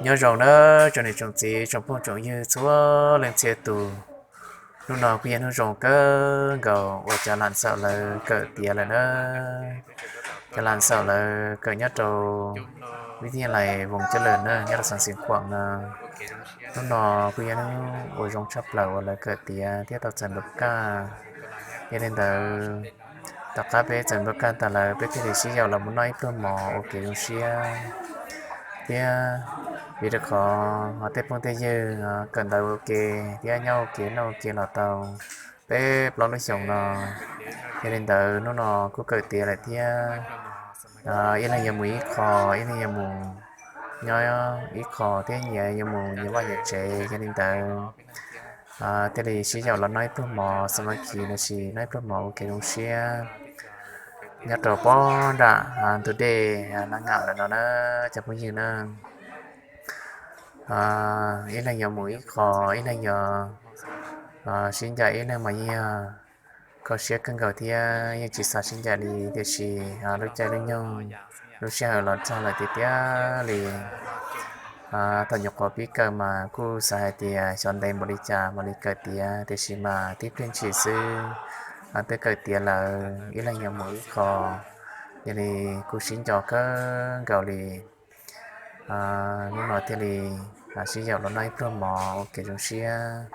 Nyob zoo nawb tsoom niam tsoom txiv tsoom phooj tsoom ywg txhua leej txhia tus. Hnub no kuj yog hnub zoo kawg nkaus uas cov lam xaum lawv kawm tiav lawm nawb. Cov lam xaum lawv kawm nyob rau vib thib nyas lais voos coj lawm na nyob rau xeev Xiav Khuam no. Hnub no kuj yog hnub uas zoo tshaj plaws uas lawv kawm tiav thiab tau txais npawb kaj. Yog li ntawd, tom qab peb txais npawb kaj tas lawm peb thiaj li sib yaum los mus noj ib pluag mov ua kev zoo siab thiab. Vim rau qhov tej phooj tej ywg kawm ntawv ua ke thiab nyob ua ke noj ua ke los tau peb plaub lub xyoos no. Yog li ntawd hnub no kuj kawm tiav lawm thiab. Ib leeg yuav mus ib qho, ib leeg yuav mus nyob ib qho thiab nyias yuav mus nyias vaj nyias tsev. Yog li ntawd thiaj li sib yaum los noj ib pluag mov xav mas khi los sis noj ib pluag mov ua kev zoo siab nyob rau pob nram ntug dej Nab Ngam lawm no na cov phooj ywg na. Ib leeg yuav mus ib qho, ib leeg yuav sib ncaim, ib leeg mas yeej yog kho siab kawg nkaus thiab yeej tsis xav sib ncaim li. Tiam sis lub caij lub nyoog lub sij hawm los txog lawm tiag tiag li. Thaum nyuam qhuav pib kawm mas kuj xav hais tias xyov ntev npaum li cas mam li kawm tiav, tiam sis mas tib pliag ntshis xwb twb kawm tiav lawm, ib leeg yuav mus ib qho. Yog li kuj sib nco kawg nkaus li. Hnub no thiaj li sib yaum los noj ib pluag mov ua kev zoo siab.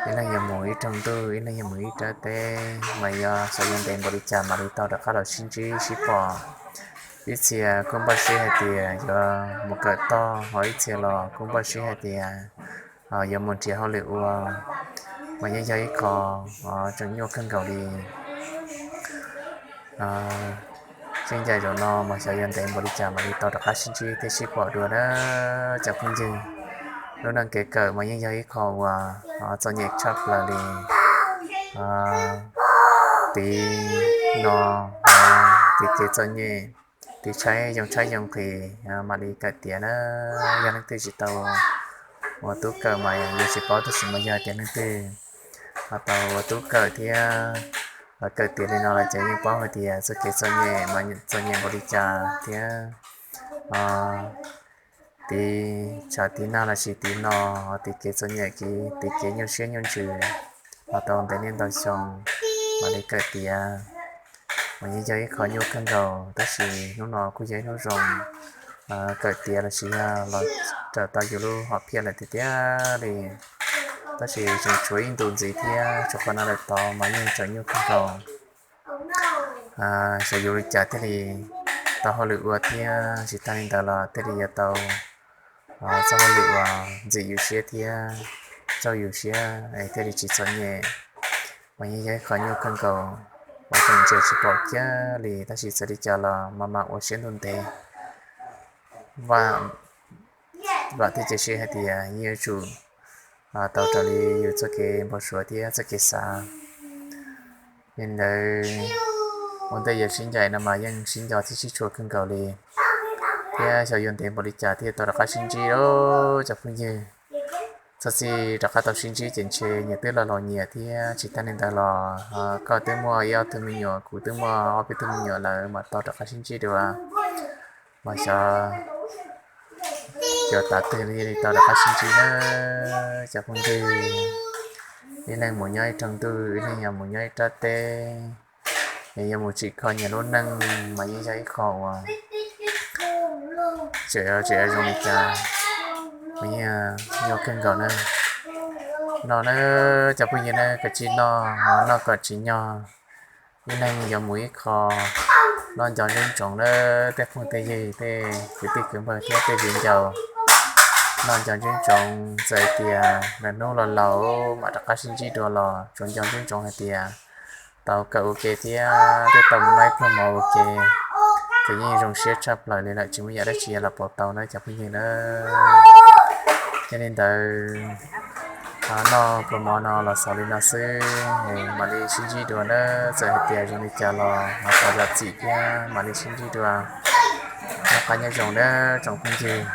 Ib leeg yuav mus ib rooj ntuj, ib leeg yuav mus ib rab teb, mas yog xyov yuav ntev npaum li cas mam li tau rov qab los sib ntsib sib pom. Ib txhia kuj npaj siab hais tias yuav mus kawm toj, ho ib txhia los kuj npaj siab hais tias yuav mus nrhiav hauj lwm ua, mas yeej yog ib qho tseem nyuaj kawg nkaus li. Sib ncaim zaum no mas xyov yuav ntev npaum li cas mam li tau rov qab sib ntsib thiab sib pom dua na cov phooj ywg. Lub neej kev kawm mas yeej yog ib qho uas txom nyem tshaj plaws li. Tiv no, tiv kev txom nyem, tiv tshaib yoo tshaib yoo nqhis mam li kawm tiav na. Yog leej twg tsis tau ua tub kawm mas yus tsis paub, tab sis mas yog tias leej twg ho tau ua tub kawm thiab kawm tiav li no lawm ces yeej paub hais tias txoj kev txom nyem mas txom nyem npaum li cas thiab. Tiv tshav tiv nag los sis tiv no, tiv kev txom nyem, tiv kev nyuaj siab nyuaj ntsws los tau ntev niaj ntau xyoo mam li kawm tiav, mas yeej yog ib qho nyuaj kawg nkaus. Tab sis hnub no kuj yog ib hnub zoo kawm tiav los sis yog los raws tau yus lub hom phiaj lawm tiag tiag li. Tab sis tseem tshuav ib ntus ntxiv thiab, tshuav qhov no lawm tod mas yeej tseem nyuaj kawg nkaus. Xyov yuav li cas thiaj li tau hauj lwm ua thiab tsis tag li ntawd los thiaj li yuav tau txoj hauj lwm uas ntxim yus siab thiab raug yus siab es thiaj li tsis txom nyem. Mas yeej yog ib qho nyuaj kawg nkaus uas tseem ntsia tsis pom kiag li, tab sis txawm li cas los mas mam ua siab ntuj ntev. Vam thiab cia siab hais tias yeej yuav tsum tau raws li yus txoj kev npau suav thiab txoj kev xav. Yog li ntawd, ua ntej yuav sib ncaim no mas yeej sib nco thiab sib tshua kawg nkaus li, thiab xyov yuav ntev npaum li cas thiaj tau rov qab sib ntsib cov phooj ywg. Txhob txwm rov qab tau sib ntsib ces ntshe nyias twb laus laus nyias thiab tsis tag li ntawd los koj twb muaj ib ob tug me nyuam, kuv twb muaj ob peb tug me nyuam lawm mas tau rov qab sib ntsib dua. Mas xyov yuav tav twg li tau rov qab sib ntsib na cov phooj ywg. Ib leeg mus nyob ib rooj ntuj, ib leeg yog mus nyob ib rab teb, es yuav mus tsim kho nyias lub neej mas yeej yog ib qho uas tseem tseem zoo li cas mas yeej nyuaj kawg nkaus na. No na cov phooj ywg na, kom tsis noj, noj kom tsis nyog. Ib leeg yuav mus ib qho, noj nco ntsoov ntsoov na tej phooj tej ywg, tej kwv tij kwv npawg thiab tej viv ncaus. Noj nco ntsoov ntsoov, txawm hais tias lwm hnub los laus mam rov qab sib ntsib dua los tsuas nco ntsoov ntsoov hais tias tau kawm ua ke thiab twb tau mus noj ib pluag mov ua ke, ces yeej zoo siab tshaj plaws li lawm, tsis muaj yam dab tsi los pauv tau na cov phooj ywg na. Yog li ntawd, noj pluag mov no los xaus li no xwb, mam li sib ntsib dua na. Txawm hais tias zoo li cas los thov zam txim thiab mam li sib ntsib dua. Noj qab nyob zoo na tsoom phooj ywg.